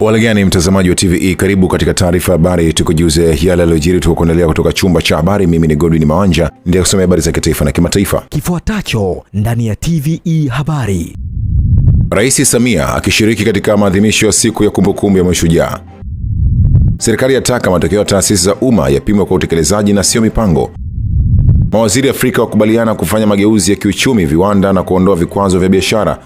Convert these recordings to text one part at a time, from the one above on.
Walegani mtazamaji wa TVE, karibu katika taarifa ya habari, tukujuze yale yaliyojiri tukukuandalia kutoka chumba cha habari. Mimi ni Godwin Mawanja, ndiye kusomea habari za kitaifa na kimataifa. Kifuatacho ndani ya TVE habari. Rais Samia akishiriki katika maadhimisho ya siku ya kumbukumbu ya mashujaa. Serikali yataka matokeo ya taasisi za umma yapimwe kwa utekelezaji na sio mipango. Mawaziri Afrika wakubaliana kufanya mageuzi ya kiuchumi, viwanda na kuondoa vikwazo vya biashara.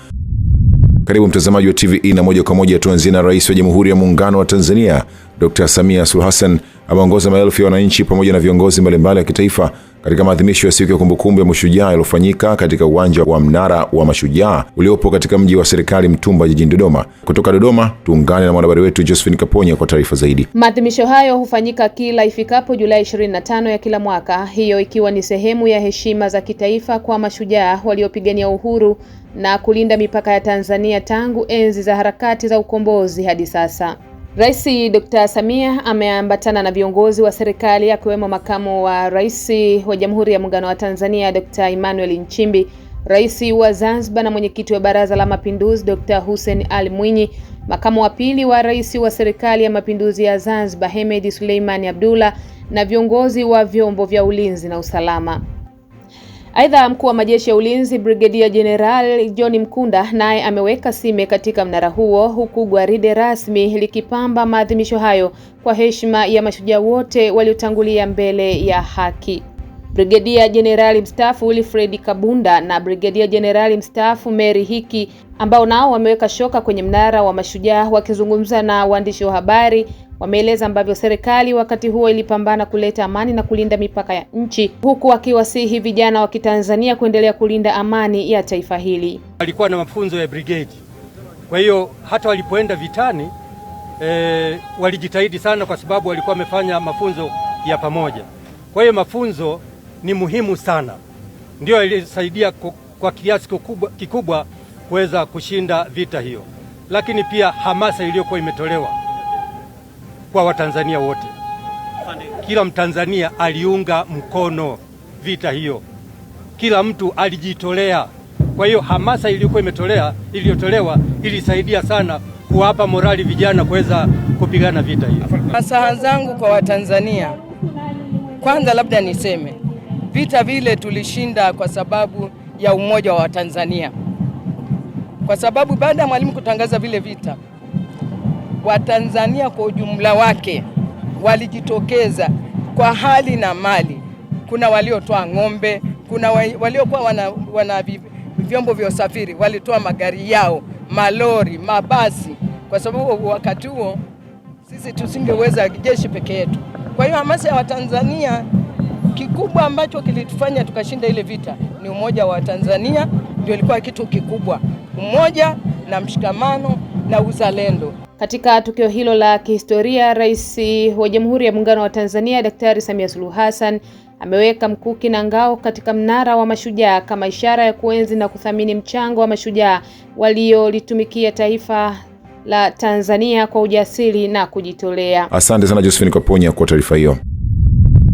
Karibu mtazamaji wa TVE na moja kwa moja tuanzie na Rais wa Jamhuri ya Muungano wa Tanzania Dr. Samia Suluhu Hassan ameongoza maelfu ya wananchi pamoja na viongozi mbalimbali wa kitaifa katika maadhimisho ya siku ya kumbukumbu ya mashujaa yaliyofanyika katika uwanja wa Mnara wa Mashujaa uliopo katika mji wa serikali Mtumba jijini Dodoma. Kutoka Dodoma tuungane na mwanahabari wetu Josephine Kaponya kwa taarifa zaidi. Maadhimisho hayo hufanyika kila ifikapo Julai 25 ya kila mwaka, hiyo ikiwa ni sehemu ya heshima za kitaifa kwa mashujaa waliopigania uhuru na kulinda mipaka ya Tanzania tangu enzi za harakati za ukombozi hadi sasa. Rais Dr. Samia ameambatana na viongozi wa serikali akiwemo Makamu wa Rais wa Jamhuri ya Muungano wa Tanzania Dr. Emmanuel Nchimbi, Rais wa Zanzibar na Mwenyekiti wa Baraza la Mapinduzi Dr. Hussein Ali Mwinyi, Makamu wa Pili wa Rais wa Serikali ya Mapinduzi ya Zanzibar Hemedi Suleimani Abdullah na viongozi wa vyombo vya ulinzi na usalama. Aidha, mkuu wa majeshi ya ulinzi Brigedia Jenerali John Mkunda naye ameweka sime katika mnara huo, huku gwaride rasmi likipamba maadhimisho hayo kwa heshima ya mashujaa wote waliotangulia mbele ya haki. Brigedia Jenerali mstaafu Wilfred Kabunda na Brigedia Jenerali mstaafu Mary Hiki ambao nao wameweka shoka kwenye mnara wa mashujaa, wakizungumza na waandishi wa habari wameeleza ambavyo serikali wakati huo ilipambana kuleta amani na kulinda mipaka ya nchi, huku wakiwasihi vijana wa Kitanzania kuendelea kulinda amani ya taifa hili. Walikuwa na mafunzo ya brigade, kwa hiyo hata walipoenda vitani walijitahidi sana, kwa sababu walikuwa wamefanya mafunzo ya pamoja. Kwa hiyo mafunzo ni muhimu sana, ndio ilisaidia kwa kiasi kikubwa kuweza kushinda vita hiyo, lakini pia hamasa iliyokuwa imetolewa kwa Watanzania wote. Kila Mtanzania aliunga mkono vita hiyo, kila mtu alijitolea. Kwa hiyo hamasa iliyokuwa iliyotolewa ilisaidia sana kuwapa morali vijana kuweza kupigana vita hiyo. Nasaha zangu kwa Watanzania, kwanza labda niseme vita vile tulishinda kwa sababu ya umoja wa Watanzania, kwa sababu baada ya Mwalimu kutangaza vile vita, Watanzania kwa ujumla wake walijitokeza kwa hali na mali. Kuna waliotoa ng'ombe, kuna waliokuwa wana vyombo vya usafiri, walitoa magari yao, malori, mabasi, kwa sababu wakati huo sisi tusingeweza jeshi peke yetu. Kwa hiyo hamasa ya Watanzania, kikubwa ambacho kilitufanya tukashinda ile vita ni umoja wa Tanzania, ndio ilikuwa kitu kikubwa, umoja na mshikamano na uzalendo. Katika tukio hilo la kihistoria, Rais wa Jamhuri ya Muungano wa Tanzania Daktari Samia Suluhu Hassan ameweka mkuki na ngao katika mnara wa mashujaa kama ishara ya kuenzi na kuthamini mchango wa mashujaa waliolitumikia taifa la Tanzania kwa ujasiri na kujitolea. Asante sana Josephine Kaponya kwa taarifa hiyo.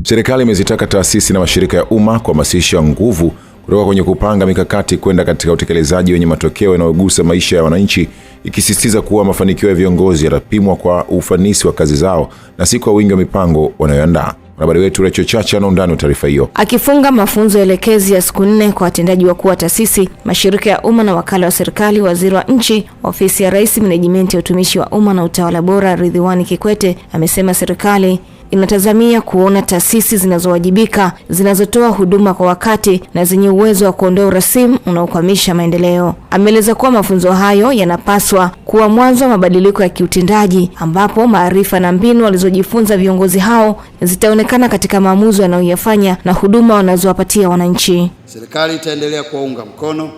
Serikali imezitaka taasisi na mashirika ya umma kuhamasisha nguvu kutoka kwenye kupanga mikakati kwenda katika utekelezaji wenye matokeo yanayogusa maisha ya wananchi, ikisisitiza kuwa mafanikio ya viongozi yatapimwa kwa ufanisi wa kazi zao na si kwa wingi wa mipango wanayoandaa. Mwanahabari wetu Rachel Chacha na undani wa taarifa hiyo. Akifunga mafunzo elekezi ya siku 4 kwa watendaji wakuu wa taasisi, mashirika ya umma na wakala wa serikali, waziri wa nchi, ofisi ya Rais, menejimenti ya utumishi wa umma na utawala bora, Ridhiwani Kikwete amesema serikali inatazamia kuona taasisi zinazowajibika, zinazotoa huduma kwa wakati na zenye uwezo wa kuondoa urasimu unaokwamisha maendeleo. Ameeleza kuwa mafunzo hayo yanapaswa kuwa mwanzo wa mabadiliko ya kiutendaji, ambapo maarifa na mbinu walizojifunza viongozi hao zitaonekana katika maamuzi wanayoyafanya na huduma wanazowapatia wananchi. Serikali itaendelea kuwaunga mkono,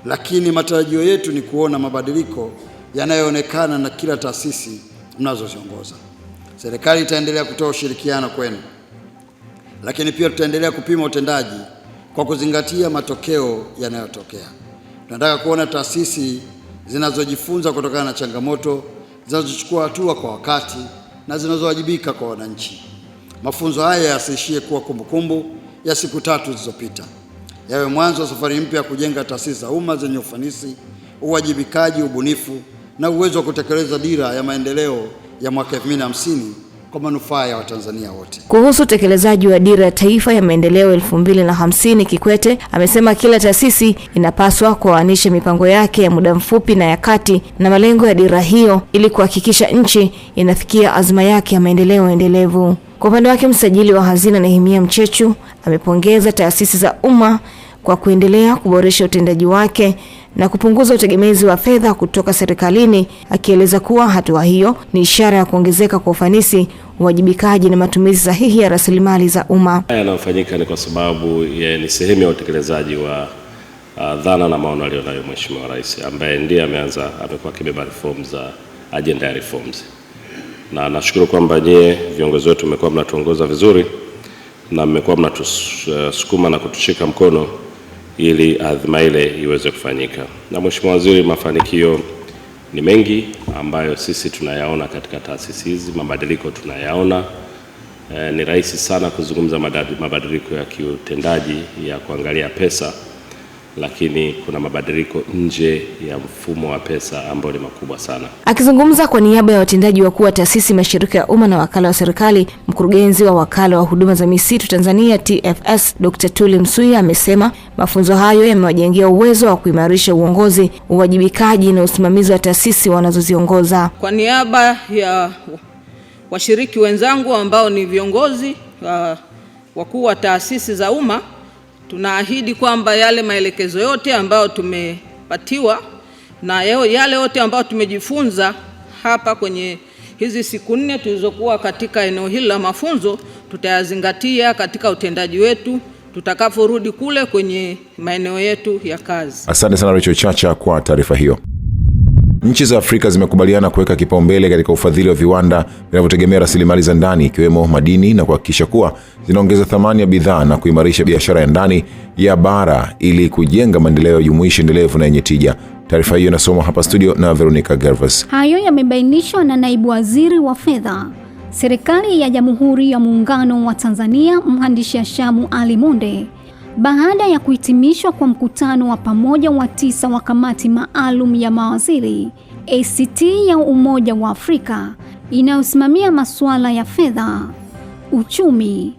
lakini matarajio yetu ni kuona mabadiliko yanayoonekana na kila taasisi mnazoziongoza. Serikali itaendelea kutoa ushirikiano kwenu, lakini pia tutaendelea kupima utendaji kwa kuzingatia matokeo yanayotokea. Tunataka kuona taasisi zinazojifunza kutokana na changamoto, zinazochukua hatua kwa wakati na zinazowajibika kwa wananchi. Mafunzo haya yasiishie kuwa kumbukumbu ya siku tatu zilizopita, yawe mwanzo wa safari mpya ya kujenga taasisi za umma zenye ufanisi, uwajibikaji, ubunifu na uwezo wa kutekeleza dira ya maendeleo ya mwaka 2050 kwa manufaa ya Watanzania wote. Kuhusu utekelezaji wa dira ya taifa ya maendeleo 2050, Kikwete amesema kila taasisi inapaswa kuoanisha mipango yake ya muda mfupi na ya kati na malengo ya dira hiyo ili kuhakikisha nchi inafikia azma yake ya maendeleo endelevu. Kwa upande wake, msajili wa hazina Nehemia Mchechu amepongeza taasisi za umma kwa kuendelea kuboresha utendaji wake na kupunguza utegemezi wa fedha kutoka serikalini, akieleza kuwa hatua hiyo ni ishara ya kuongezeka kwa ufanisi, uwajibikaji na matumizi sahihi ya rasilimali za umma. Haya yanayofanyika ni kwa sababu ni sehemu ya utekelezaji wa dhana na maono aliyonayo Mheshimiwa Rais, ambaye ndiye amekuwa akibeba reforms za agenda ya reforms. Na nashukuru kwamba nyie viongozi wetu mmekuwa mnatuongoza vizuri na mmekuwa mnatusukuma na kutushika mkono ili adhima ile iweze kufanyika. Na Mheshimiwa Waziri, mafanikio ni mengi ambayo sisi tunayaona katika taasisi hizi, mabadiliko tunayaona. Ni rahisi sana kuzungumza mabadiliko ya kiutendaji ya kuangalia pesa, lakini kuna mabadiliko nje ya mfumo wa pesa ambayo ni makubwa sana. Akizungumza kwa niaba ya watendaji wakuu wa taasisi, mashirika ya umma na wakala wa serikali, mkurugenzi wa wakala wa huduma za misitu Tanzania TFS Dr. Tuli Msuya amesema mafunzo hayo yamewajengea uwezo wa kuimarisha uongozi, uwajibikaji na usimamizi wa taasisi wanazoziongoza. Kwa niaba ya washiriki wenzangu ambao ni viongozi wakuu wa taasisi za umma, tunaahidi kwamba yale maelekezo yote ambayo tumepatiwa na yale yote ambayo tumejifunza hapa kwenye hizi siku 4 tulizokuwa katika eneo hili la mafunzo tutayazingatia katika utendaji wetu tutakaporudi kule kwenye maeneo yetu ya kazi. Asante sana Rachel Chacha kwa taarifa hiyo. Nchi za Afrika zimekubaliana kuweka kipaumbele katika ufadhili wa viwanda vinavyotegemea rasilimali za ndani ikiwemo madini na kuhakikisha kuwa zinaongeza thamani ya bidhaa na kuimarisha biashara ya ndani ya bara ili kujenga maendeleo jumuishi, endelevu na yenye tija. Taarifa hiyo inasomwa hapa studio na Veronica Gervas. Hayo yamebainishwa na Naibu Waziri wa Fedha, Serikali ya Jamhuri ya Muungano wa Tanzania, Mhandisi Ashamu Ali Monde, baada ya kuhitimishwa kwa mkutano wa pamoja wa 9 wa kamati maalum ya mawaziri ACT ya Umoja wa Afrika inayosimamia masuala ya fedha, uchumi,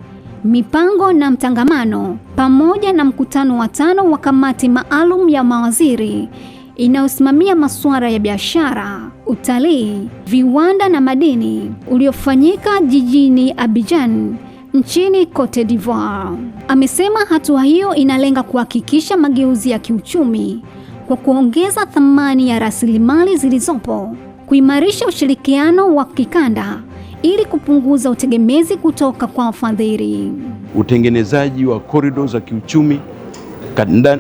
mipango na mtangamano, pamoja na mkutano wa 5 wa kamati maalum ya mawaziri inayosimamia masuala ya biashara, utalii, viwanda na madini uliofanyika jijini Abidjan nchini Cote d'Ivoire. Amesema hatua hiyo inalenga kuhakikisha mageuzi ya kiuchumi kwa kuongeza thamani ya rasilimali zilizopo, kuimarisha ushirikiano wa kikanda ili kupunguza utegemezi kutoka kwa wafadhili. Utengenezaji wa korido za kiuchumi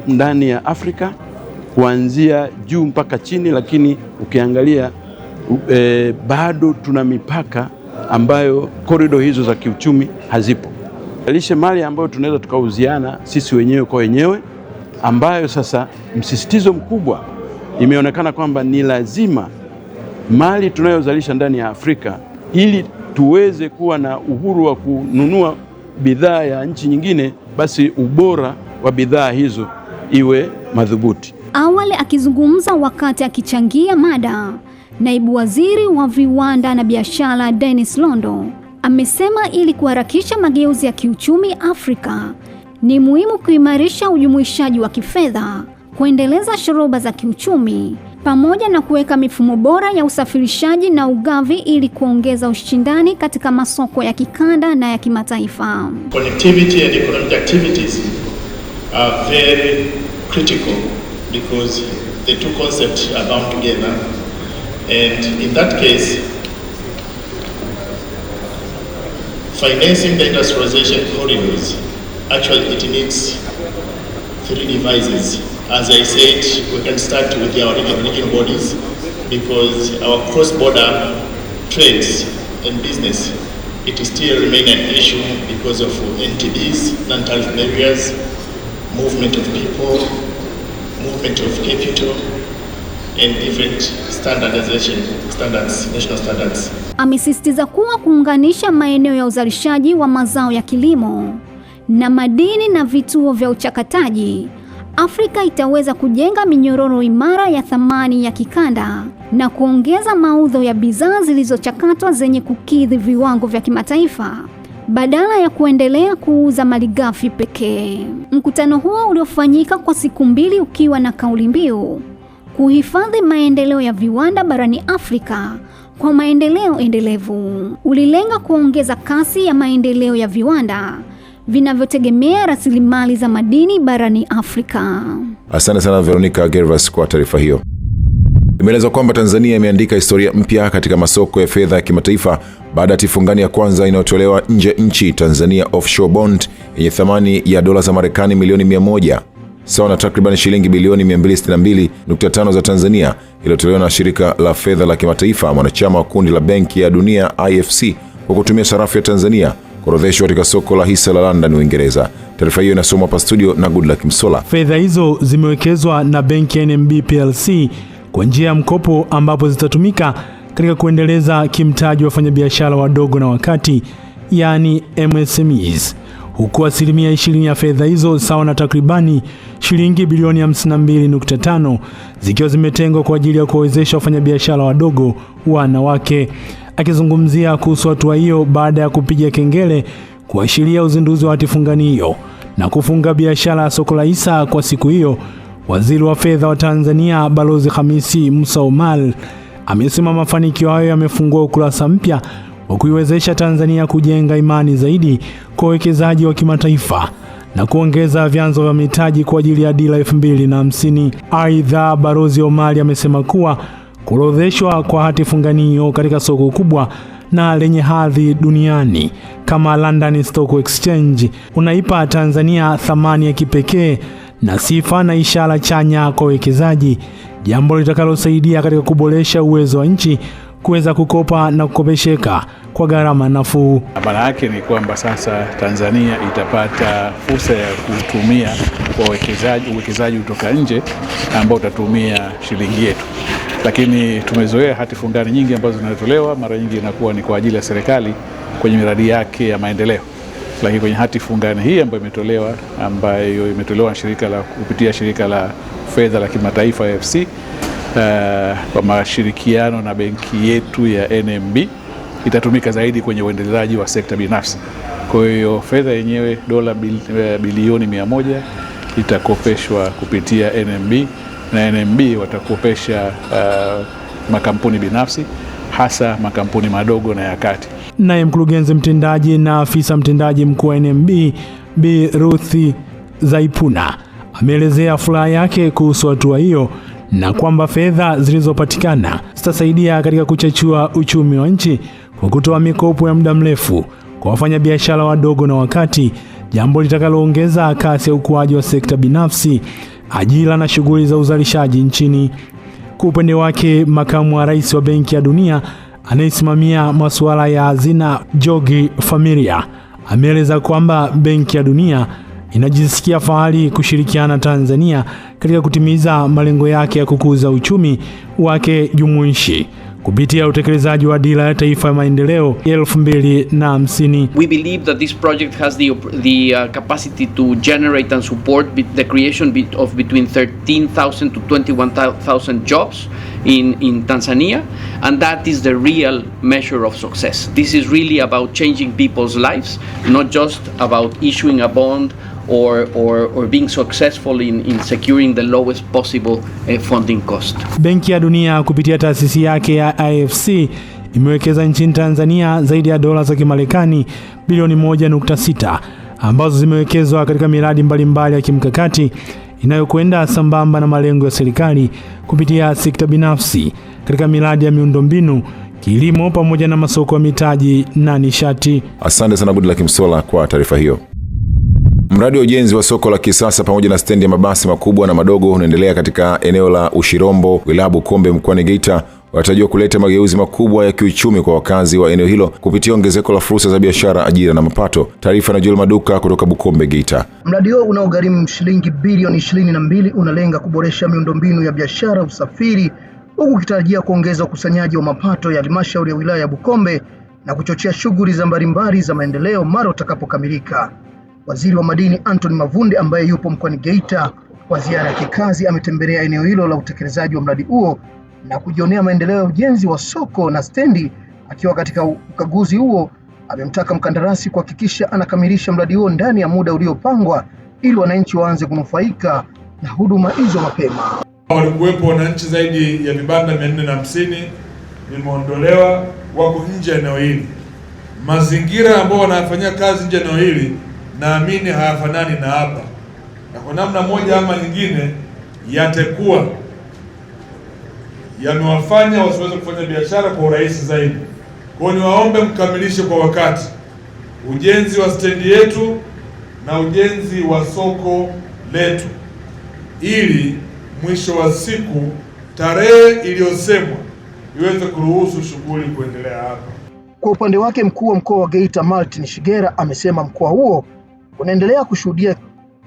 ndani ya Afrika kuanzia juu mpaka chini, lakini ukiangalia bado tuna mipaka ambayo korido hizo za kiuchumi hazipo. Lishe mali ambayo tunaweza tukauziana sisi wenyewe kwa wenyewe, ambayo sasa msisitizo mkubwa imeonekana kwamba ni lazima mali tunayozalisha ndani ya Afrika ili tuweze kuwa na uhuru wa kununua bidhaa ya nchi nyingine, basi ubora wa bidhaa hizo iwe madhubuti. Awali akizungumza wakati akichangia mada, Naibu Waziri wa Viwanda na Biashara Dennis Londo amesema ili kuharakisha mageuzi ya kiuchumi Afrika ni muhimu kuimarisha ujumuishaji wa kifedha, kuendeleza shoroba za kiuchumi pamoja na kuweka mifumo bora ya usafirishaji na ugavi ili kuongeza ushindani katika masoko ya kikanda na ya kimataifa. Connectivity and economic activities are very critical because the two concepts are bound together, and in that case financing the industrialization corridors, actually it needs three devices. As I said, we can start with our regional bodies because our cross-border trades and business, it still remains an issue because of NTBs, non-tariff barriers, movement of people, movement of capital and different standardization standards, national standards. Amesisitiza kuwa kuunganisha maeneo ya uzalishaji wa mazao ya kilimo na madini na vituo vya uchakataji, Afrika itaweza kujenga minyororo imara ya thamani ya kikanda na kuongeza mauzo ya bidhaa zilizochakatwa zenye kukidhi viwango vya kimataifa badala ya kuendelea kuuza malighafi pekee. Mkutano huo uliofanyika kwa siku mbili ukiwa na kauli mbiu kuhifadhi maendeleo ya viwanda barani Afrika kwa maendeleo endelevu, ulilenga kuongeza kasi ya maendeleo ya viwanda vinavyotegemea rasilimali za madini barani Afrika. Asante sana Veronica Gervas kwa taarifa hiyo. Imeelezwa kwamba Tanzania imeandika historia mpya katika masoko ya fedha ya kimataifa baada ya hatifungani ya kwanza inayotolewa nje nchi, Tanzania Offshore Bond, yenye thamani ya dola za Marekani milioni 100 sawa na takriban shilingi bilioni 262.5 za Tanzania, iliyotolewa na shirika la fedha la kimataifa mwanachama wa kundi la Benki ya Dunia IFC kwa kutumia sarafu ya Tanzania, kuorodheshwa katika soko la hisa la London, Uingereza. Taarifa hiyo inasomwa hapa studio na Goodluck Msola. Fedha hizo zimewekezwa na benki ya NMB PLC kwa njia ya mkopo, ambapo zitatumika katika kuendeleza kimtaji wa wafanyabiashara wadogo na wakati, yani MSMEs, huku 20% ya fedha hizo sawa na takribani shilingi bilioni 52.5 zikiwa zimetengwa kwa ajili ya kuwawezesha wafanyabiashara wadogo wanawake. Akizungumzia kuhusu hatua hiyo baada ya kupiga kengele kuashiria uzinduzi wa hatifungani hiyo na kufunga biashara ya soko la hisa kwa siku hiyo, Waziri wa Fedha wa Tanzania Balozi Hamisi Musa Omar amesema mafanikio hayo yamefungua ukurasa mpya wa kuiwezesha Tanzania kujenga imani zaidi kwa wawekezaji wa kimataifa na kuongeza vyanzo vya mitaji kwa ajili ya dira 2050. Aidha, Balozi Omar amesema kuwa kuorodheshwa kwa hati funganio katika soko kubwa na lenye hadhi duniani kama London Stock Exchange unaipa Tanzania thamani ya kipekee na sifa na ishara chanya kwa wawekezaji, jambo litakalosaidia katika kuboresha uwezo wa nchi kuweza kukopa na kukopesheka kwa gharama nafuu. Maana yake ni kwamba sasa Tanzania itapata fursa ya kutumia kwa uwekezaji kutoka nje ambao utatumia shilingi yetu. Lakini tumezoea hati fungani nyingi ambazo zinatolewa mara nyingi inakuwa ni kwa ajili ya serikali kwenye miradi yake ya maendeleo. Lakini kwenye hati fungani hii ambayo imetolewa kupitia shirika la fedha la kimataifa IFC kwa mashirikiano na benki yetu ya NMB, itatumika zaidi kwenye uendelezaji wa sekta binafsi. Kwa hiyo fedha yenyewe dola bilioni 100 itakopeshwa kupitia NMB, na NMB watakopesha makampuni binafsi, hasa makampuni madogo na ya kati. Naye mkurugenzi mtendaji na afisa mtendaji mkuu wa NMB Bi Ruth Zaipuna ameelezea furaha yake kuhusu hatua hiyo na kwamba fedha zilizopatikana zitasaidia katika kuchachua uchumi wa nchi kwa kutoa mikopo ya muda mrefu kwa wafanyabiashara wadogo na wakati, jambo litakaloongeza kasi ya ukuaji wa sekta binafsi, ajira na shughuli za uzalishaji nchini. Kwa upande wake, makamu wa rais wa Benki ya Dunia anayesimamia masuala ya hazina Jorge Familia ameeleza kwamba Benki ya Dunia inajisikia fahari kushirikiana Tanzania katika kutimiza malengo yake ya kukuza uchumi wake jumuishi kupitia utekelezaji wa dira ya taifa ya maendeleo 2050. We believe that this project has the capacity to generate and support the creation of between 13,000 to 21,000 jobs in Tanzania, and that is the real measure of success. This is really about changing people's lives, not just about issuing a bond or being successful in securing the lowest possible funding cost. Benki ya Dunia kupitia taasisi yake ya IFC imewekeza nchini Tanzania zaidi ya dola za Kimarekani bilioni 1.6 ambazo zimewekezwa katika miradi mbalimbali ya kimkakati inayokwenda sambamba na malengo ya serikali kupitia sekta binafsi katika miradi ya miundombinu, kilimo pamoja na masoko ya mitaji na nishati. Asante sana Goodluck Msola kwa taarifa hiyo. Mradi wa ujenzi wa soko la kisasa pamoja na stendi ya mabasi makubwa na madogo unaendelea katika eneo la Ushirombo, wilaya Bukombe, mkoani Geita, unatarajiwa kuleta mageuzi makubwa ya kiuchumi kwa wakazi wa eneo hilo kupitia ongezeko la fursa za biashara, ajira na mapato. Taarifa na Joel Maduka kutoka Bukombe, Geita. Mradi huo unaogharimu shilingi bilioni 22 unalenga kuboresha miundombinu ya biashara, usafiri, huku ukitarajia kuongeza ukusanyaji wa mapato ya halmashauri ya wilaya ya Bukombe na kuchochea shughuli za mbalimbali za maendeleo mara utakapokamilika. Waziri wa Madini Anthony Mavunde, ambaye yupo mkoani Geita kwa ziara ya kikazi, ametembelea eneo hilo la utekelezaji wa mradi huo na kujionea maendeleo ya ujenzi wa soko na stendi. Akiwa katika ukaguzi huo, amemtaka mkandarasi kuhakikisha anakamilisha mradi huo ndani ya muda uliopangwa ili wananchi waanze kunufaika na huduma hizo mapema. Walikuwepo wananchi zaidi ya vibanda 450 vimeondolewa, wako nje ya eneo hili. Mazingira ambayo wanafanyia kazi nje ya eneo hili naamini hayafanani na hapa, na kwa namna moja ama nyingine yatakuwa yamewafanya wasiweze kufanya biashara kwa urahisi zaidi. Kwa hiyo niwaombe mkamilishe kwa wakati ujenzi wa stendi yetu na ujenzi wa soko letu, ili mwisho wa siku tarehe iliyosemwa iweze kuruhusu shughuli kuendelea hapa. Kwa upande wake, mkuu wa mkoa wa Geita Martin Shigera amesema mkoa huo unaendelea kushuhudia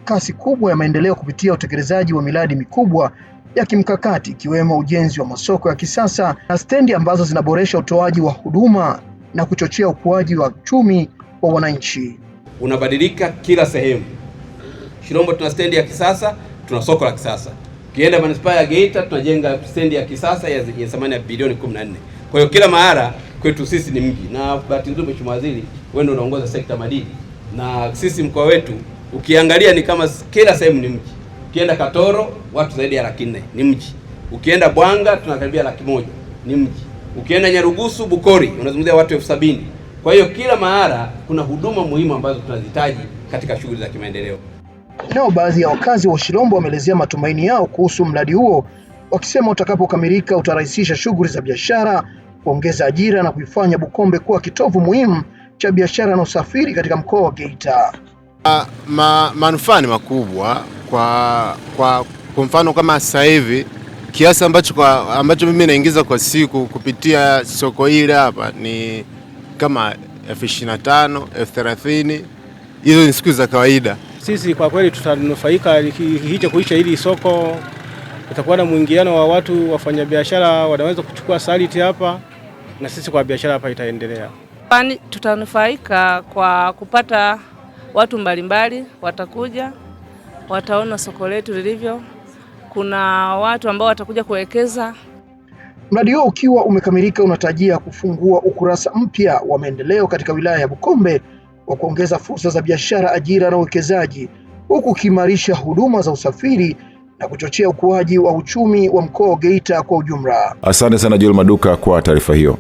kasi kubwa ya maendeleo kupitia utekelezaji wa miradi mikubwa ya kimkakati ikiwemo ujenzi wa masoko ya kisasa na stendi ambazo zinaboresha utoaji wa huduma na kuchochea ukuaji wa uchumi wa wananchi. Unabadilika kila sehemu. Shilombo tuna stendi ya kisasa, tuna soko la kisasa. Ukienda manispaa ya Geita tunajenga stendi ya kisasa yenye thamani ya bilioni 14. Kwa hiyo kila mahara kwetu sisi ni mji. Na bahati nzuri Mheshimiwa Waziri, wewe ndio unaongoza sekta madini. Na sisi mkoa wetu ukiangalia ni kama kila sehemu ni mji. Ukienda Katoro watu zaidi ya 400,000 ni mji. Ukienda Bwanga tunakaribia 100,000 ni mji. Ukienda Nyarugusu Bukori unazungumzia watu 70,000. Kwa hiyo kila mahara kuna huduma muhimu ambazo tunazihitaji katika shughuli za kimaendeleo. Nao baadhi ya wakazi wa Ushirombo wameelezea matumaini yao kuhusu mradi huo, wakisema utakapokamilika utarahisisha shughuli za biashara, kuongeza ajira na kuifanya Bukombe kuwa kitovu muhimu cha biashara na usafiri katika mkoa wa Geita. Manufaa ni makubwa kwa mfano kama sasa hivi kiasi ambacho mimi naingiza kwa siku kupitia soko hili hapa ni kama 25,000, 30,000. Hizo ni siku za kawaida. Sisi kwa kweli tutanufaika hicho kuisha hili soko, kutakuwa na mwingiliano wa watu, wafanyabiashara wanaweza kuchukua saliti hapa na sisi kwa biashara hapa itaendelea. Tutanufaika kwa kupata watu mbalimbali watakuja, wataona soko letu lilivyo. Kuna watu ambao watakuja kuwekeza. Mradi huo ukiwa umekamilika unatarajia kufungua ukurasa mpya wa maendeleo katika wilaya ya Bukombe wa kuongeza fursa za biashara, ajira na uwekezaji, huku ukiimarisha huduma za usafiri na kuchochea ukuaji wa uchumi wa mkoa wa Geita kwa ujumla. Asante sana Joel Maduka kwa taarifa hiyo.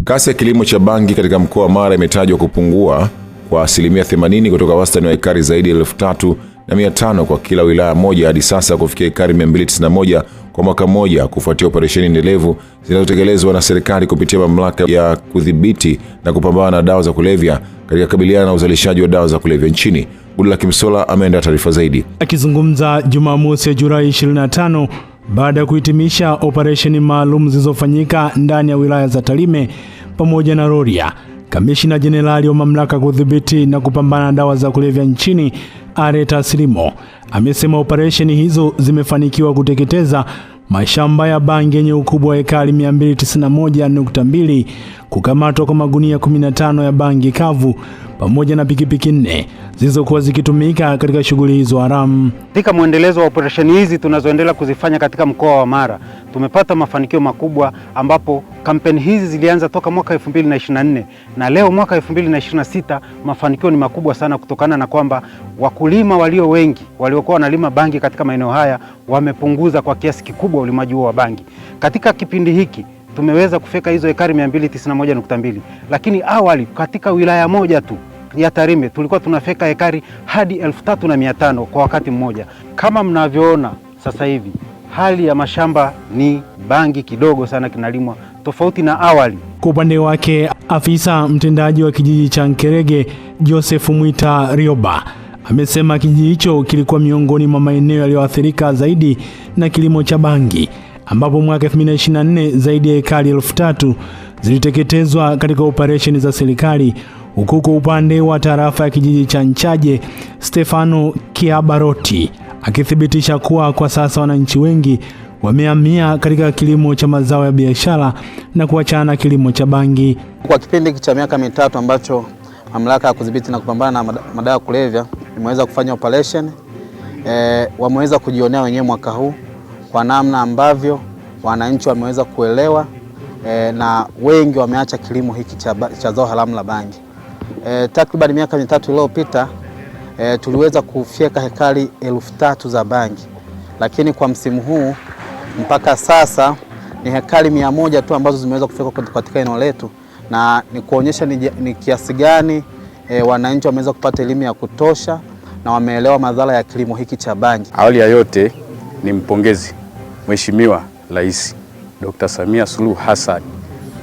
Kasi ya kilimo cha bangi katika mkoa wa Mara imetajwa kupungua kwa 80% kutoka wastani wa ekari zaidi ya 3,500 kwa kila wilaya moja hadi sasa kufikia ekari 291 kwa mwaka mmoja, kufuatia operesheni endelevu zinazotekelezwa na serikali kupitia mamlaka ya kudhibiti na kupambana na dawa za kulevya katika kukabiliana na uzalishaji wa dawa za kulevya nchini. Gudla Kimsola ameandaa taarifa zaidi. Akizungumza Jumamosi ya Julai 25 baada ya kuhitimisha operesheni maalum zilizofanyika ndani ya wilaya za Tarime pamoja na Rorya, Kamishna Jenerali wa mamlaka kudhibiti na kupambana na dawa za kulevya nchini Areta Silimo amesema operesheni hizo zimefanikiwa kuteketeza mashamba ya bangi yenye ukubwa wa ekari 291.2, kukamatwa kwa magunia 15 ya bangi kavu pamoja na pikipiki 4 zilizokuwa zikitumika katika shughuli hizo haramu. Katika mwendelezo wa operesheni hizi tunazoendelea kuzifanya katika mkoa wa Mara, tumepata mafanikio makubwa ambapo kampeni hizi zilianza toka mwaka 2024 na leo mwaka 2026 mafanikio ni makubwa sana, kutokana na kwamba wakulima walio wengi waliokuwa wanalima bangi katika maeneo haya wamepunguza kwa kiasi kikubwa ulimaji huo wa bangi. Katika kipindi hiki tumeweza kufika hizo ekari 291.2, lakini awali katika wilaya moja tu ya Tarime tulikuwa tunafeka ekari hadi 3,500 kwa wakati mmoja. Kama mnavyoona sasa hivi hali ya mashamba ni bangi kidogo sana kinalimwa tofauti na awali. Kwa upande wake, afisa mtendaji wa kijiji cha Nkerege Joseph Mwita Rioba amesema kijiji hicho kilikuwa miongoni mwa maeneo yaliyoathirika zaidi na kilimo cha bangi, ambapo mwaka 2024 zaidi ya ekari 3000 ziliteketezwa katika operesheni za serikali, huku kwa upande wa tarafa ya kijiji cha Nchaje, Stefano Kiabaroti akithibitisha kuwa kwa sasa wananchi wengi wamehamia katika kilimo cha mazao ya biashara na kuachana kilimo cha bangi. Kwa kipindi cha miaka 3 ambacho mamlaka ya kudhibiti na kupambana na madawa ya kulevya imeweza kufanya operation, wameweza kujionea wenyewe mwaka huu kwa namna ambavyo wananchi wameweza kuelewa, na wengi wameacha kilimo hiki cha zao haramu la bangi. Takriban miaka 3 iliyopita tuliweza kufyeka hekari 3000 za bangi, lakini kwa msimu huu mpaka sasa ni hekari 100 tu ambazo zimeweza kufyekwa katika eneo letu, na ni kuonyesha ni kiasi gani wananchi wameweza kupata elimu ya kutosha na wameelewa madhara ya kilimo hiki cha bangi. Awali ya yote ni mpongezi Mheshimiwa Rais Dr. Samia Suluhu Hassan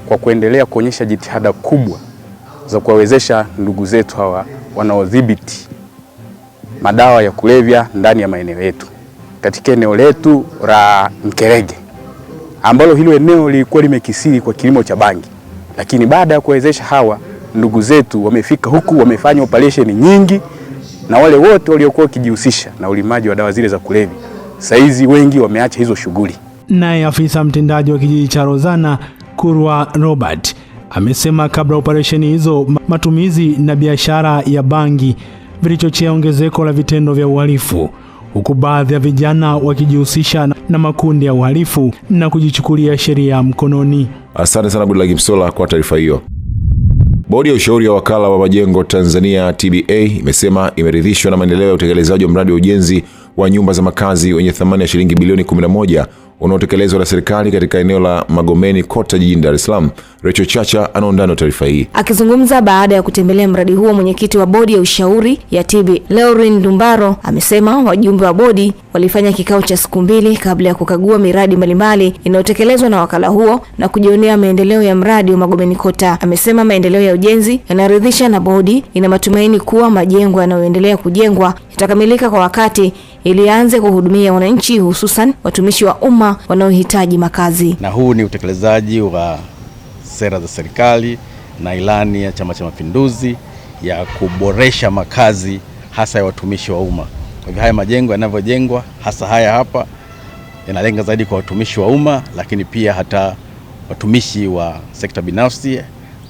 kwa kuendelea kuonyesha jitihada kubwa za kuwawezesha ndugu zetu hawa wanaodhibiti madawa ya kulevya ndani ya maeneo yetu, katika eneo letu la Nkerege ambalo hilo eneo lilikuwa limekisiri kwa kilimo cha bangi, lakini baada ya kuwezesha hawa ndugu zetu wamefika huku, wamefanya operation nyingi, na wale wote waliokuwa wakijihusisha na ulimaji wa dawa zile za kulevya saizi wengi wameacha hizo shughuli. Naye afisa mtendaji wa kijiji cha Rozana Kurwa Robert amesema kabla operesheni hizo matumizi na biashara ya bangi vilichochea ongezeko la vitendo vya uhalifu, huku baadhi ya vijana wakijihusisha na makundi ya uhalifu na kujichukulia sheria mkononi. Asante sana Goodluck Msola kwa taarifa hiyo. Bodi ya ushauri ya wakala wa majengo Tanzania TBA imesema imeridhishwa na maendeleo ya utekelezaji wa mradi wa ujenzi wa nyumba za makazi wenye thamani ya shilingi bilioni 11 unaotekelezwa na serikali katika eneo la Magomeni Kota jijini Dar es Salaam. Rachel Chacha anaundana taarifa hii. Akizungumza baada ya kutembelea mradi huo, mwenyekiti wa bodi ya ushauri ya TB Lauren Dumbaro amesema wajumbe wa bodi walifanya kikao cha siku 2 kabla ya kukagua miradi mbalimbali inayotekelezwa na wakala huo na kujionea maendeleo ya mradi wa Magomeni Kota. Amesema maendeleo ya ujenzi yanaridhisha na bodi ina matumaini kuwa majengo yanayoendelea kujengwa yatakamilika kwa wakati ili aanze kuhudumia wananchi, hususan watumishi wa umma wanaohitaji makazi. Na huu ni utekelezaji wa sera za serikali na ilani ya Chama cha Mapinduzi ya kuboresha makazi hasa ya watumishi wa umma. Kwa hivyo haya majengo yanavyojengwa, hasa haya hapa, yanalenga zaidi kwa watumishi wa umma, lakini pia hata watumishi wa sekta binafsi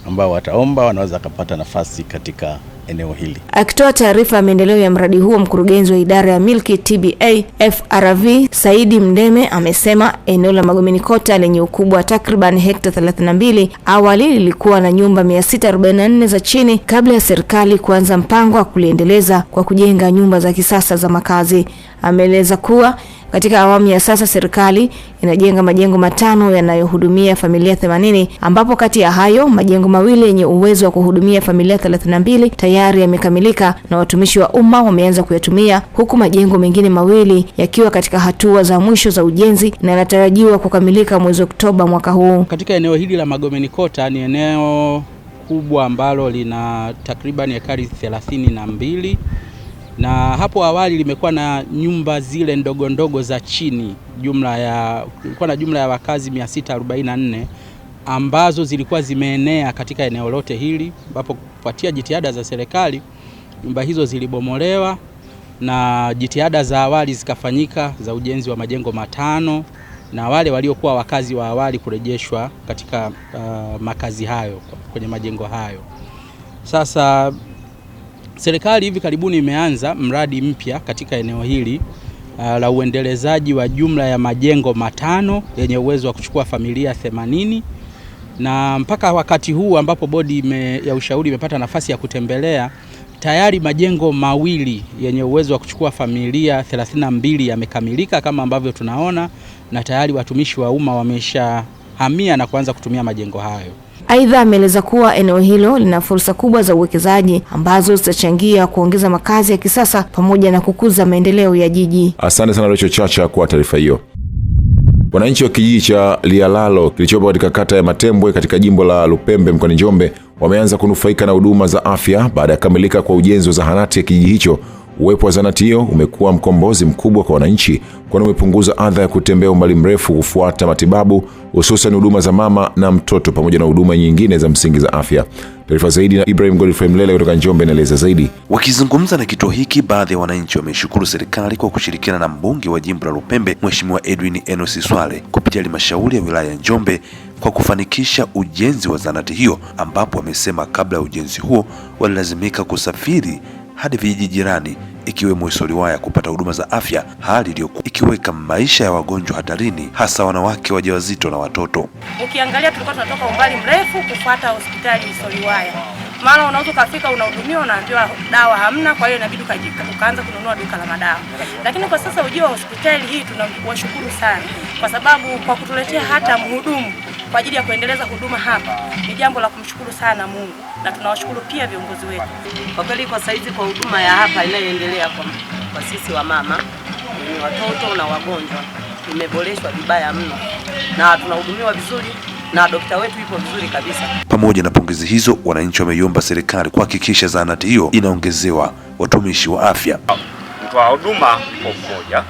ambao wataomba wanaweza kupata nafasi katika eneo hili. Akitoa taarifa ya maendeleo ya mradi huo, mkurugenzi wa idara ya milki TBA FRV Saidi Mdeme amesema eneo la Magomeni Kota lenye ukubwa wa takriban hekta 32 awali lilikuwa na nyumba 644 za chini kabla ya serikali kuanza mpango wa kuliendeleza kwa kujenga nyumba za kisasa za makazi. Ameeleza kuwa katika awamu ya sasa serikali inajenga majengo 5 yanayohudumia familia 80, ambapo kati ya hayo majengo 2 yenye uwezo wa kuhudumia familia 32 tayari yamekamilika na watumishi wa umma wameanza kuyatumia, huku majengo mengine 2 yakiwa katika hatua za mwisho za ujenzi na yanatarajiwa kukamilika mwezi Oktoba mwaka huu. Katika eneo hili la Magomeni Kota ni eneo kubwa ambalo lina takriban ekari 32, na hapo awali limekuwa na nyumba zile ndogo ndogo za chini, kulikuwa na jumla ya wakazi 644 ambazo zilikuwa zimeenea katika eneo lote hili, ambapo kufuatia jitihada za serikali nyumba hizo zilibomolewa na jitihada za awali zikafanyika za ujenzi wa majengo 5 na wale waliokuwa wakazi wa awali kurejeshwa katika makazi hayo kwenye majengo hayo. Sasa serikali hivi karibuni imeanza mradi mpya katika eneo hili la uendelezaji wa jumla ya majengo 5 yenye uwezo wa kuchukua familia 80, na mpaka wakati huu ambapo bodi ya ushauri imepata nafasi ya kutembelea, tayari majengo 2 yenye uwezo wa kuchukua familia 32 yamekamilika kama ambavyo tunaona, na tayari watumishi wa umma wameshahamia na kuanza kutumia majengo hayo. Aidha, ameeleza kuwa eneo hilo lina fursa kubwa za uwekezaji ambazo zitachangia kuongeza makazi ya kisasa pamoja na kukuza maendeleo ya jiji. Asante sana Rachel Chacha kwa taarifa hiyo. Wananchi wa kijiji cha Lialalo kilichopo katika kata ya Matembwe katika jimbo la Lupembe mkoani Njombe wameanza kunufaika na huduma za afya baada ya kukamilika kwa ujenzi wa zahanati ya kijiji hicho Uwepo wa zahanati hiyo umekuwa mkombozi mkubwa kwa wananchi, kwani umepunguza adha ya kutembea umbali mrefu kufuata matibabu, hususan huduma za mama na mtoto pamoja na huduma nyingine za msingi za afya. Taarifa zaidi na Ibrahim Godfrey Mlele kutoka Njombe anaeleza zaidi. Wakizungumza na kituo hiki, baadhi ya wananchi wameshukuru serikali kwa kushirikiana na mbunge wa jimbo la Lupembe Mheshimiwa Edwin Enos Swale kupitia halmashauri ya wilaya ya Njombe kwa kufanikisha ujenzi wa zahanati hiyo, ambapo wamesema kabla ya ujenzi huo walilazimika kusafiri hadi vijiji jirani ikiwemo Isoliwaya kupata huduma za afya, hali iliyokuwa ikiweka maisha ya wagonjwa hatarini, hasa wanawake wajawazito na watoto. Ukiangalia tulikuwa tunatoka umbali mrefu kufuata hospitali Isoliwaya. Maana unaweza ukafika unahudumiwa unaambiwa dawa hamna, kwa hiyo inabidi ukaanza kununua duka la madawa. Lakini kwa sasa ujio wa hospitali hii tunawashukuru sana kwa sababu kwa kutuletea hata mhudumu kwa ajili ya kuendeleza huduma hapa ni jambo la kumshukuru sana Mungu, na tunawashukuru pia viongozi wetu. Kwa kweli kwa saizi kwa huduma ya hapa inayoendelea kwa sisi wa mama, watoto na wagonjwa imeboreshwa vibaya mno na tunahudumiwa vizuri na dokta wetu yupo vizuri kabisa. Pamoja na pongezi hizo, wananchi wameiomba serikali kuhakikisha zahanati hiyo inaongezewa watumishi wa afya. Mtoa huduma yupo mmoja,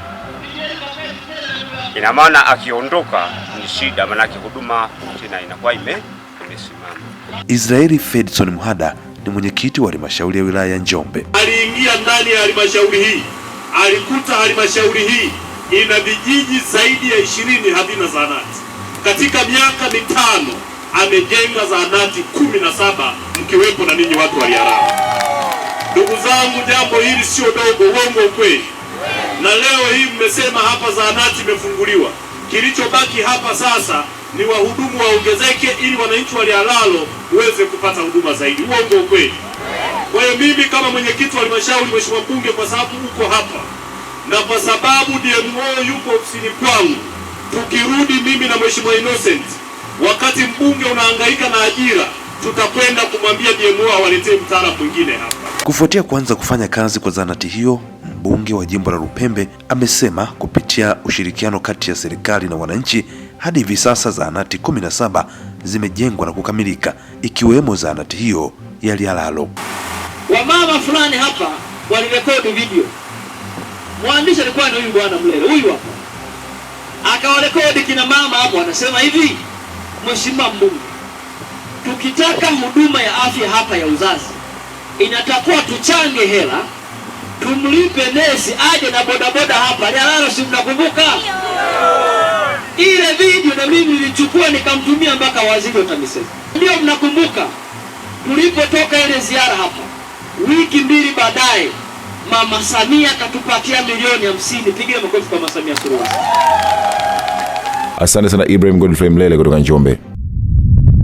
ina maana akiondoka ni shida, maana huduma tena inakuwa imesimama. Israeli Fedson Muhada ni mwenyekiti wa halmashauri ya wilaya ya Njombe. Aliingia ndani ya halmashauri hii, alikuta halmashauri hii ina vijiji zaidi ya 20 havina zahanati. Katika miaka 5 amejenga zahanati 17 mkiwepo na ninyi watu wa Lihalalo. Ndugu zangu, jambo hili sio dogo, uongo ukweli? Na leo hii mmesema hapa zahanati imefunguliwa. Kilichobaki hapa sasa ni wahudumu waongezeke ili wananchi wa Lihalalo uweze kupata huduma zaidi. Uongo ukweli? Kwa hiyo mimi kama mwenyekiti wa halmashauri, Mheshimiwa Mbunge, kwa sababu uko hapa na kwa sababu DMO yuko ofisini kwangu, tukirudi mimi na Mheshimiwa Innocent, wakati mbunge unahangaika na ajira, tutakwenda kumwambia DMO awaletee mtaalamu mwingine hapa. Kufuatia kuanza kufanya kazi kwa zahanati hiyo, mbunge wa jimbo la Lupembe amesema kupitia ushirikiano kati ya serikali na wananchi hadi hivi sasa zahanati 17 zimejengwa na kukamilika, ikiwemo zahanati hiyo ya Lihalalo. Wamama fulani hapa walirekodi video. Mwandishi alikuwa ni huyu bwana Mlele, huyu hapa. Akawarekodi kina mama hapo wanasema hivi: Mheshimiwa mbunge, tukitaka huduma ya afya hapa ya uzazi inatakuwa tuchange hela tumlipe nesi aje na bodaboda hapa Lihalalo, si mnakumbuka? Ile video na mimi nilichukua nikamtumia mpaka waziri wa TAMISEMI. Ndio mnakumbuka tulipotoka ile ziara hapa, wiki 2 baadaye Mama Samia katupatia milioni 50. Pigia makofi kwa Mama Samia Suluhu. Asante sana Ibrahim Godfrey Mlele kutoka Njombe.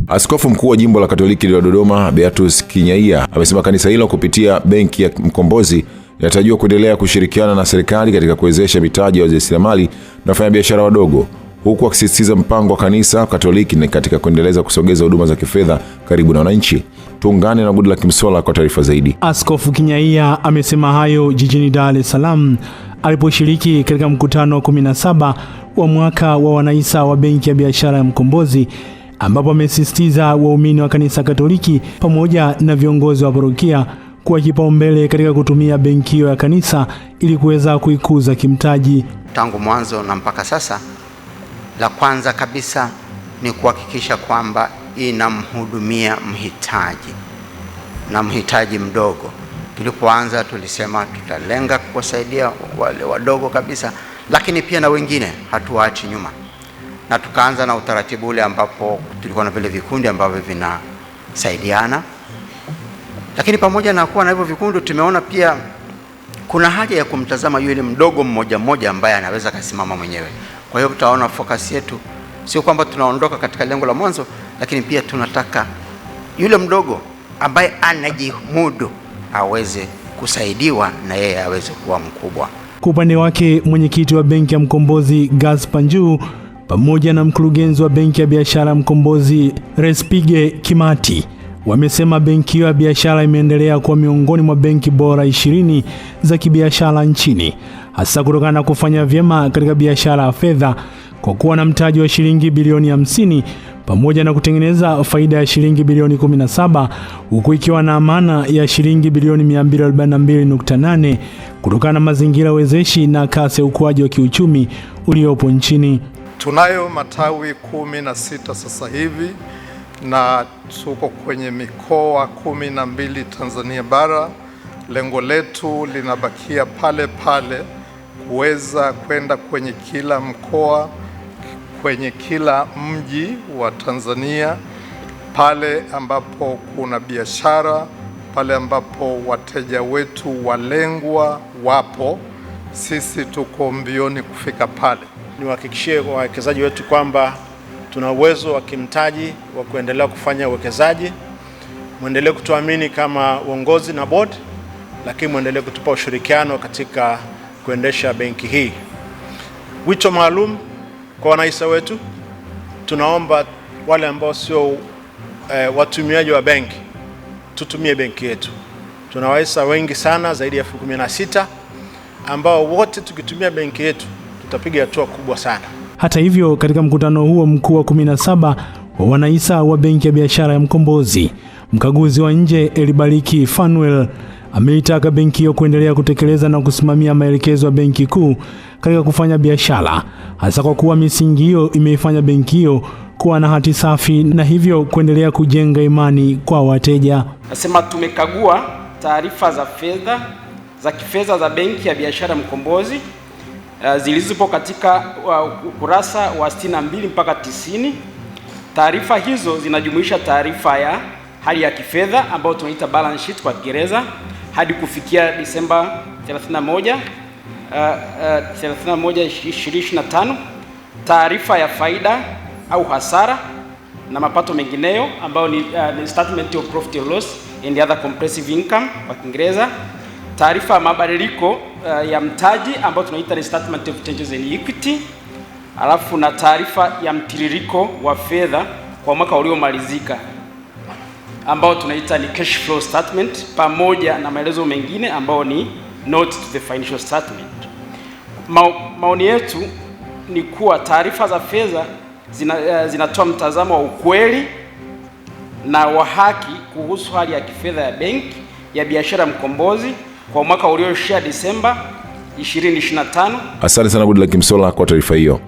Askofu mkuu wa jimbo la Katoliki la Dodoma Beatus Kinyaia amesema kanisa hilo kupitia benki ya Mkombozi inatarajiwa kuendelea kushirikiana na serikali katika kuwezesha mitaji ya wajasiriamali na wafanyabiashara wadogo, huku akisisitiza mpango wa kanisa Katoliki ni katika kuendeleza kusogeza huduma za kifedha karibu na wananchi. Tuungane na Goodluck Msola kwa taarifa zaidi. Askofu Kinyaia amesema hayo jijini Dar es Salaam aliposhiriki katika mkutano 17 wa mwaka wa wanaisa wa benki ya biashara ya Mkombozi, ambapo amesisitiza waumini wa kanisa Katoliki pamoja na viongozi wa parokia kuwa kipaumbele katika kutumia benki hiyo ya kanisa ili kuweza kuikuza kimtaji. Tangu mwanzo na mpaka sasa, la kwanza kabisa ni kuhakikisha kwamba inamhudumia mhitaji na mhitaji mdogo. Tulipoanza tulisema tutalenga kuwasaidia wale wadogo kabisa, lakini pia na wengine hatuwaachi nyuma. Na tukaanza na utaratibu ule ambapo tulikuwa na vile vikundi ambavyo vinasaidiana. Lakini pamoja na kuwa na hivyo vikundi, tumeona pia kuna haja ya kumtazama yule mdogo mmoja mmoja ambaye anaweza kasimama mwenyewe. Kwa hiyo tutaona focus yetu sio kwamba tunaondoka katika lengo la mwanzo, lakini pia tunataka yule mdogo ambaye anajimudu aweze kusaidiwa na yeye aweze kuwa mkubwa. Kwa upande wake, mwenyekiti wa benki ya Mkombozi Gaspar Njuu pamoja na mkurugenzi wa benki ya biashara Mkombozi Respige Kimati wamesema benki hiyo ya biashara imeendelea kuwa miongoni mwa benki bora 20 za kibiashara nchini, hasa kutokana na kufanya vyema katika biashara ya fedha kwa kuwa na mtaji wa shilingi bilioni 50 pamoja na kutengeneza faida ya shilingi bilioni 17 huku ikiwa na amana ya shilingi bilioni 242.8 kutokana na mazingira wezeshi na kasi ya ukuaji wa kiuchumi uliopo nchini. Tunayo matawi 16 sasa hivi na tuko kwenye mikoa 12 Tanzania bara. Lengo letu linabakia pale pale, kuweza kwenda kwenye kila mkoa, kwenye kila mji wa Tanzania, pale ambapo kuna biashara, pale ambapo wateja wetu walengwa wapo, sisi tuko mbioni kufika pale. Niwahakikishie wawekezaji wetu kwamba tuna uwezo wa kimtaji wa kuendelea kufanya uwekezaji. Muendelee kutuamini kama uongozi na board, lakini muendelee kutupa ushirikiano katika kuendesha benki hii. Wito maalum kwa wanahisa wetu, tunaomba wale ambao sio watumiaji wa benki tutumie benki yetu. Tuna wahisa wengi sana, zaidi ya 16,000, ambao wote tukitumia benki yetu tutapiga hatua kubwa sana. Hata hivyo, katika mkutano huo mkuu wa 17 wa wanahisa wa Benki ya Biashara ya Mkombozi, mkaguzi wa nje Elibariki Fanuel ameitaka benki hiyo kuendelea kutekeleza na kusimamia maelekezo ya Benki Kuu katika kufanya biashara, hasa kwa kuwa misingi hiyo imeifanya benki hiyo kuwa na hati safi na hivyo kuendelea kujenga imani kwa wateja. Nasema tumekagua taarifa za fedha za kifedha za Benki ya Biashara Mkombozi zilizopo katika ukurasa wa 62 mpaka 90. Taarifa hizo zinajumuisha taarifa ya hali ya kifedha ambayo tunaita balance sheet kwa Kiingereza hadi kufikia Disemba 31 2025, taarifa ya faida au hasara na mapato mengineyo ambayo ni statement of profit or loss and other comprehensive income kwa Kiingereza, taarifa ya mabadiliko ya mtaji ambayo tunaita statement of changes in equity, alafu na taarifa ya mtiririko wa fedha kwa mwaka uliomalizika ambao tunaita ni cash flow statement, pamoja na maelezo mengine ambao ni note to the financial statement. Maoni yetu ni kuwa taarifa za fedha zinatoa mtazamo wa ukweli na wa haki kuhusu hali ya kifedha ya Benki ya Biashara Mkombozi kwa mwaka ulioishia Disemba 2025. Asante sana Goodluck Msolla kwa taarifa hiyo.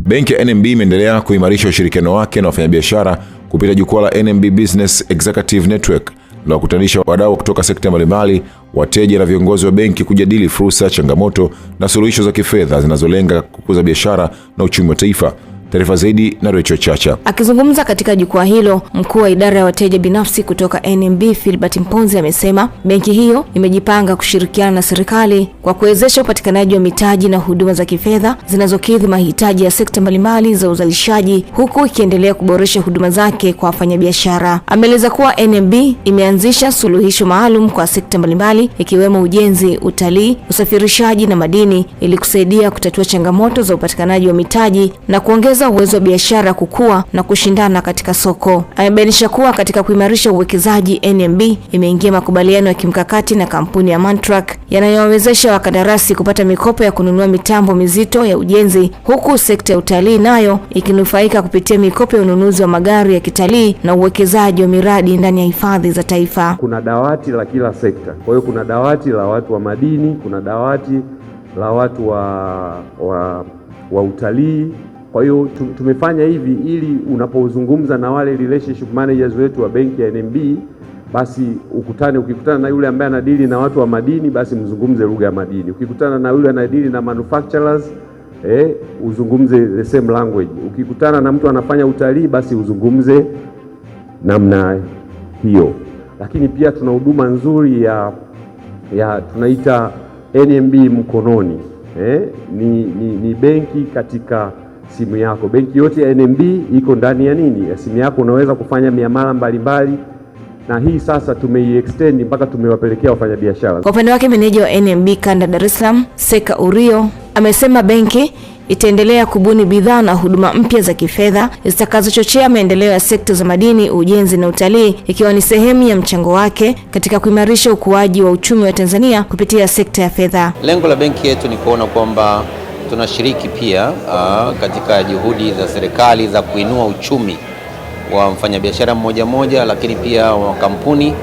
Benki ya NMB imeendelea kuimarisha ushirikiano wake na wafanyabiashara kupitia jukwaa la NMB Business Executive Network linalokutanisha wadau kutoka sekta mbalimbali, wateja na viongozi wa benki kujadili fursa, changamoto na suluhisho za kifedha zinazolenga kukuza biashara na uchumi wa taifa. Taarifa zaidi na Rachel Chacha. Akizungumza katika jukwaa hilo, mkuu wa idara ya wateja binafsi kutoka NMB Philbert Mponzi amesema benki hiyo imejipanga kushirikiana na serikali kwa kuwezesha upatikanaji wa mitaji na huduma za kifedha zinazokidhi mahitaji ya sekta mbalimbali za uzalishaji, huku ikiendelea kuboresha huduma zake kwa wafanyabiashara. Ameeleza kuwa NMB imeanzisha suluhisho maalum kwa sekta mbalimbali ikiwemo ujenzi, utalii, usafirishaji na madini ili kusaidia kutatua changamoto za upatikanaji wa mitaji na kuongeza uwezo wa biashara kukua na kushindana katika soko. Amebainisha kuwa katika kuimarisha uwekezaji, NMB imeingia makubaliano ya kimkakati na kampuni ya Mantrack yanayowawezesha wakandarasi kupata mikopo ya kununua mitambo mizito ya ujenzi, huku sekta ya utalii nayo ikinufaika kupitia mikopo ya ununuzi wa magari ya kitalii na uwekezaji wa miradi ndani ya hifadhi za taifa. Kuna dawati la kila sekta. Kwa hiyo kuna dawati la watu wa madini, kuna dawati la watu wa utalii. Kwa hiyo tumefanya hivi ili unapozungumza na wale relationship managers wetu wa benki ya NMB, basi ukikutana na yule ambaye anadili na watu wa madini, basi mzungumze lugha ya madini. Ukikutana na yule anadili na manufacturers, uzungumze the same language. Ukikutana na mtu anafanya utalii, basi uzungumze namna hiyo. Lakini pia tuna huduma nzuri ya tunaita NMB mkononi. Ni benki katika simu yako. Benki yote ya NMB iko ndani ya nini? Ya simu yako. Unaweza kufanya miamala mbalimbali, na hii sasa tumeiextend mpaka tumewapelekea wafanyabiashara. Kwa upande wake, meneja wa NMB kanda Dar es Salaam Seka Urio amesema benki itaendelea kubuni bidhaa na huduma mpya za kifedha zitakazochochea maendeleo ya sekta za madini, ujenzi na utalii, ikiwa ni sehemu ya mchango wake katika kuimarisha ukuaji wa uchumi wa Tanzania kupitia sekta ya fedha. Lengo la benki yetu ni kuona kwamba Tunashiriki pia katika juhudi za serikali za kuinua uchumi wa mfanyabiashara mmoja mmoja, lakini pia wa kampuni,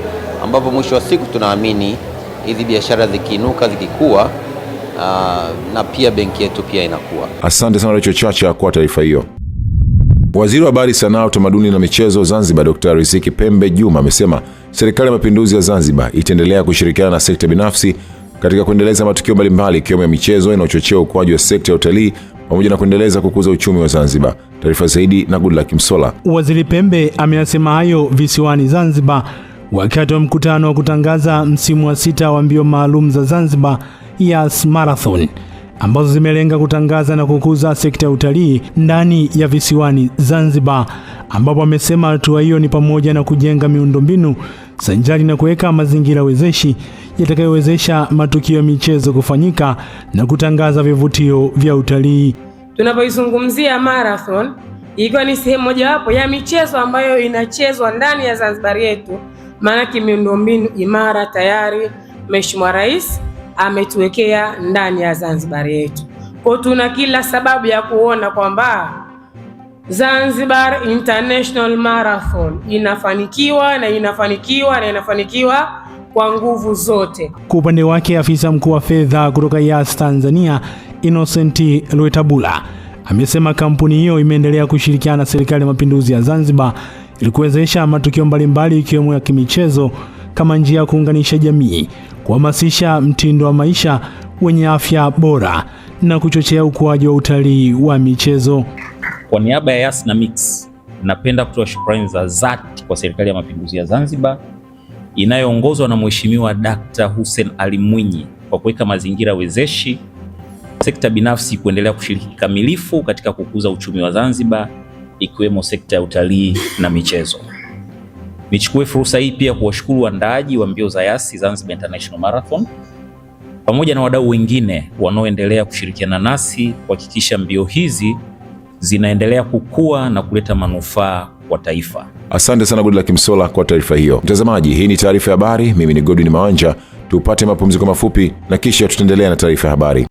ambapo mwisho wa siku tunaamini hizi biashara zikiinuka, zikikua, na pia benki yetu pia inakuwa. Asante sana Rachel Chacha kwa taarifa hiyo. Waziri wa Habari, Sanaa, Utamaduni na Michezo Zanzibar, Dr. Riziki Pembe Juma amesema Serikali ya Mapinduzi ya Zanzibar itaendelea kushirikiana na sekta binafsi katika kuendeleza matukio mbalimbali ikiwemo ya michezo inayochochea ukuaji wa sekta ya utalii pamoja na kuendeleza kukuza uchumi wa Zanzibar. Taarifa zaidi na Goodluck Msola. Waziri Pembe ameyasema hayo visiwani Zanzibar wakati wa mkutano wa kutangaza msimu wa 6 wa mbio maalum za Zanzibar Yas Marathon, ambazo zimelenga kutangaza na kukuza sekta ya utalii ndani ya visiwani Zanzibar, ambapo amesema hatua hiyo ni pamoja na kujenga miundombinu sanjari na kuweka mazingira wezeshi yatakayowezesha matukio ya michezo kufanyika na kutangaza vivutio vya utalii. Tunapoizungumzia marathon, ikiwa ni sehemu mojawapo ya michezo ambayo inachezwa ndani ya Zanzibar yetu, maana miundombinu imara tayari Mheshimiwa Rais ametuwekea ndani ya Zanzibar yetu. Kwa tuna kila sababu ya kuona kwamba Zanzibar International Marathon inafanikiwa na inafanikiwa na inafanikiwa kwa nguvu zote. Kwa upande wake, afisa mkuu wa fedha kutoka Yas Tanzania Innocent Lwetabula amesema kampuni hiyo imeendelea kushirikiana na Serikali ya Mapinduzi ya Zanzibar ili kuwezesha matukio mbalimbali ikiwemo ya kimichezo kama njia ya kuunganisha jamii, kuhamasisha mtindo wa maisha wenye afya bora na kuchochea ukuaji wa utalii wa michezo. Kwa niaba ya Yas na Mix, napenda kutoa shukrani za dhati kwa Serikali ya Mapinduzi ya Zanzibar inayoongozwa na Mheshimiwa Dr. Hussein Ali Mwinyi kwa kuweka mazingira wezeshi sekta binafsi kuendelea kushiriki kikamilifu katika kukuza uchumi wa Zanzibar ikiwemo sekta ya utalii na michezo. Nichukue fursa hii pia kuwashukuru waandaaji wa mbio za Yas Zanzibar International Marathon pamoja na wadau wengine wanaoendelea kushirikiana nasi kuhakikisha mbio hizi zinaendelea kukua na kuleta manufaa kwa taifa. Asante sana Goodluck Msola kwa taarifa hiyo. Mtazamaji, hii ni taarifa ya habari. Mimi ni Godwin Mawanja. Tupate mapumziko mafupi na kisha tutaendelea na taarifa ya habari.